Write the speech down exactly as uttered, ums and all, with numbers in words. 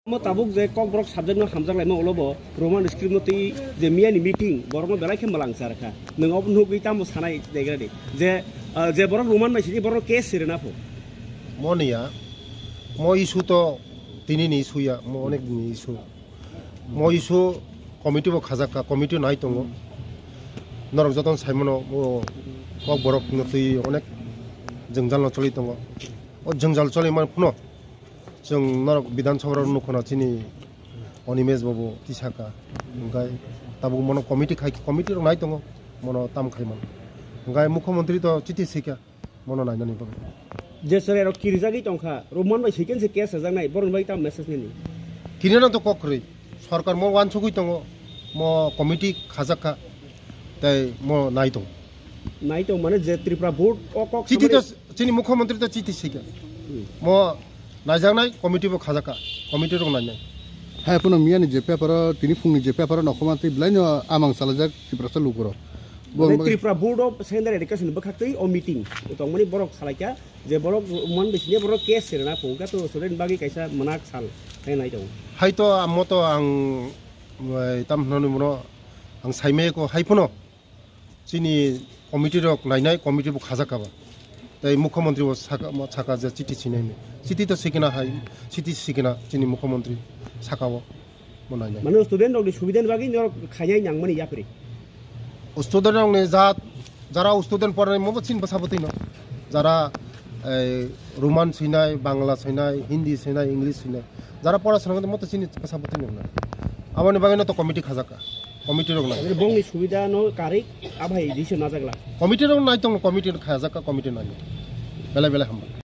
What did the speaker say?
Mo tabuk je Kokborok subject no hamjak laima ulo bo Roman script no twi je miya ni meeting borok no belai khe mwlang char kha. Nwng obo nugwi tamo sanai degra di je, ah, je borok Roman bai sini borok no case sirina pho. Mo niya, mo issue to tini ni issue ya, mo onek ni issue. Mo issue committee bo khajak kha, committee nai tongo. Norok jotono sai mano, o Kokborok no twi onek jwngjal no choli tongo. O jwngjal choli man phuno. Chwng norok Bidhan Sabha rok nukho na chini Animesh babu tisaka. Hwnkhe tabuk mono committee khai, committee rok nai tongo, mono tam khai mano. Hwnkhe Mukhyamantri to chiti sika, mono nainani bagwi. Je chwrai rok kirijagwi tongkha, Roman bai second se case sajaknai, borok bai tam message nini. Kirina to kok kwrwi, sorkar mo wansugwi tongo, mo committee khajak kha, tei mo nai tongo. Nai tong mane je Tripura board o kok chiti to samani. Chini Mukhyamantri to chiti sika. Hmm. Mo naijaknai committee bo khajaka, committee rok nainai. Hai phano miyani je paper o, tini phungni je paper o nokhoma tei belai no amang salajak Tiprasa lukurok. Bo Mane ang bagwi Tripura board of secondary education bwkhak twi o meeting. Tongmani borok salaikha je borok mon bisine borok case serna phungkha to student bagwi kaisa manak sal hai nai tongo. Hai to amo to ang, eh, tam hwnani bono ang saimaya ko hai phano. Chini committee rok nainai, committee bo khajak kha ba. Tei Mukhyamantri bo saka, saka je chiti sinai hinwi. Chiti to sikina hai, chiti sikina chini Mukhyamantri saka o bo nainai. Mane student rok ni subida ni bagwi norok khainai nangmani yapri. O student rok ni jat, jara o student pornai mo bo chini bwsa bwtwi no. Jara, eh, Roman sinai, Bangla sinai, Hindi sinai, English sinai. Jara pora swnamwi mo to chini bwsa bwtwi no. Aboni bagwi no to committee khajak kha. Committee rok nai. Tabuk bongni subida no karik abai dise najagla. Committee rok nai tong, committee rok khajak kha, committee nai. Belai belai hambai.